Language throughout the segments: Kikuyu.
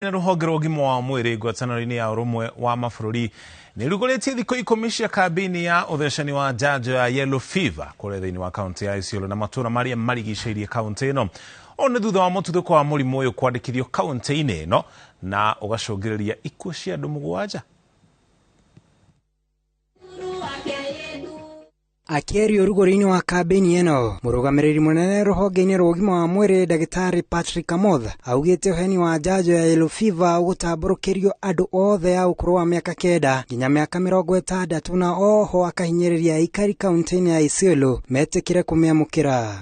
Na rũhonge rwa ũgima wa mwĩrĩ ngwatanĩro-inĩ ya ũrũmwe wa mabũrũri nĩ rugũrĩtie thikũ 10 cia kambĩini ya ũthecani wa njanjo ya yellow fever kũrĩa thĩinĩ wa kaunti ya Isiolo na matũra marĩa marigicĩirie kaunti ĩno. Ũũ nĩ thutha wa mũtuthũko wa mũrimũ ũyũ kwandĩkithio kaunti-inĩ ĩno na ũgacũngĩrĩria ikuũ cia andũ 7. Akĩaria ũrugũri-inĩ wa kambĩini ĩno, mũrũgamĩrĩri mũnene rũhonge-inĩ rwa ũgima wa mwĩrĩ ndagĩtarĩ Patrick Amoth augĩte ũheani wa njanjo ya yellow fever ũgũtambũrũkĩrio andũ othe a ũkũrũ wa mĩaka 9 nginya mĩaka 60 na oho akahinyĩrĩria aikari kaunti-inĩ ya Isiolo metĩkĩre kũmĩamũkĩra.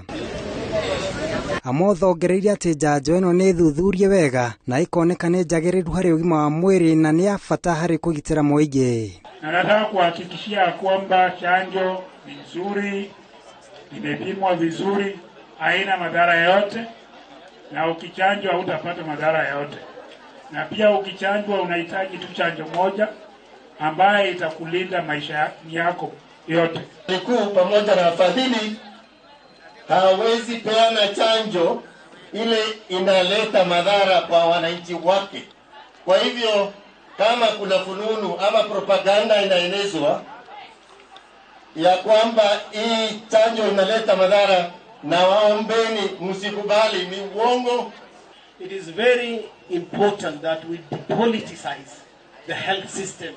Amoth ongereire atĩ njanjo ĩno nĩ thuthurie wega na ĩkoneka nĩ njagĩrĩru harĩ ũgima wa mwĩrĩ na nĩ ya bata harĩ kũgitĩra mũingĩ. Na nataka kuhakikishia kwamba chanjo ni nzuri, imepimwa vizuri, haina madhara yote, na ukichanjwa hutapata madhara yote. Na pia ukichanjwa unahitaji tu chanjo moja ambaye itakulinda maisha yako yote. Kuu pamoja na wafadhili hawezi peana chanjo ile inaleta madhara kwa wananchi wake. Kwa hivyo kama kuna fununu ama propaganda inaenezwa ya kwamba hii chanjo inaleta madhara, na waombeni msikubali, ni uongo. It is very important that we depoliticize the health system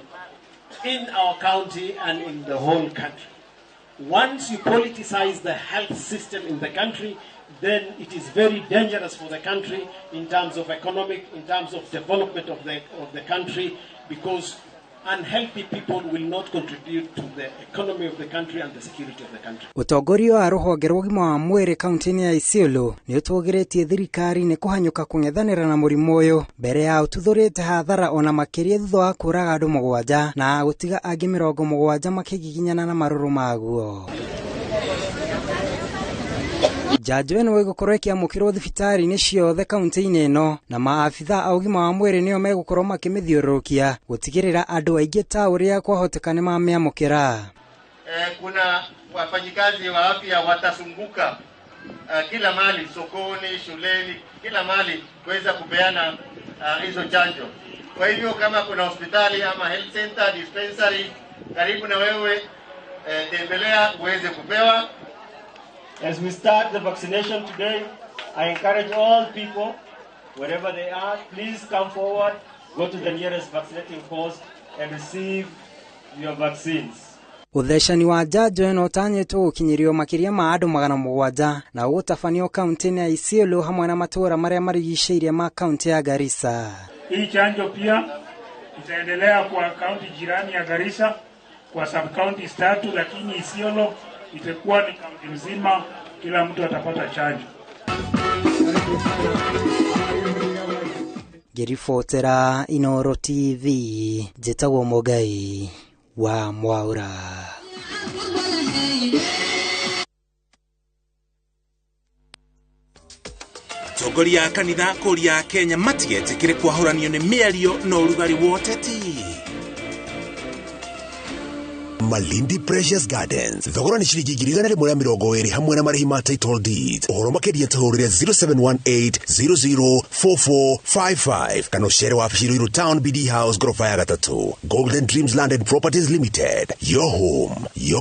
in our county and in the whole country. Once you politicize the health system in the country, then it is very dangerous for the country in terms of economic, in terms of development of the country, because unhealthy people will not contribute to the economy of the country and the security of the country. Ũtongoria wa rũhonge rwa ũgima wa mwĩrĩ kaunti-inĩ ya Isiolo nĩ ũtũgĩrĩtie thirikari nĩ kũhanyũka kũng'ethanĩra na mũrimũ ũyũ mbere ya ũtuthũrĩte hathara ona makĩria thutha wa kũraga andũ 7 na gũtiga angĩ 70 makĩgiginyana na marũrũ maguo. Njanjo ĩno ĩgũkorwo ĩkĩamũkĩrwo thibitarĩ-inĩ ciothe kaunti-inĩ ĩno na maabitha a ũgima wa mwĩrĩ nĩo megũkorwo makĩmĩthiũrũrũkia gũtigĩrĩra andũ aingĩ ta ũrĩa kwahoteka nĩ mamĩamũkĩra. Kuna wafanyikazi wa afya watazunguka kila mahali, sokoni, shuleni, kila mahali kuweza kupeana hizo chanjo. Kwa hivyo kama kuna hospitali ama health center, dispensary karibu na wewe, tembelea uweze kupewa. As we start the vaccination today, I encourage all people, wherever they are, please come forward, go to the nearest vaccinating post and receive your vaccines. Ũthecani wa njanjo ĩno ũtanyĩtwo gũkinyĩrio makĩria ma andũ 700 na ũgũtabanio kaunti-inĩ ya Isiolo hamwe na matũũra marĩa marigicĩirie ma kaunti ya Garissa. Hii chanjo pia itaendelea kwa kaunti jirani ya Garissa kwa sub counties 3, lakini Isiolo itakuwa ni kaunti mzima, kila mtu atapata chanjo. Ngĩribotera Inooro TV, njĩtagwo Mũgai wa Mwaura. Atongoria a kanitha kũria Kenya matigetĩkĩre kwahũranio nĩ mĩario na ũrugarĩ wa ũteti. Malindi Precious Gardens thogora nĩ ciringi 120,000 hamwe na marĩhi ma title deeds. Ũhoro makĩria tũhũrĩre 0718 004455 kana ũcere wabici Ruiru Town BD House gorofa ya 3. Golden Dreams Land and Properties Limited, your home, your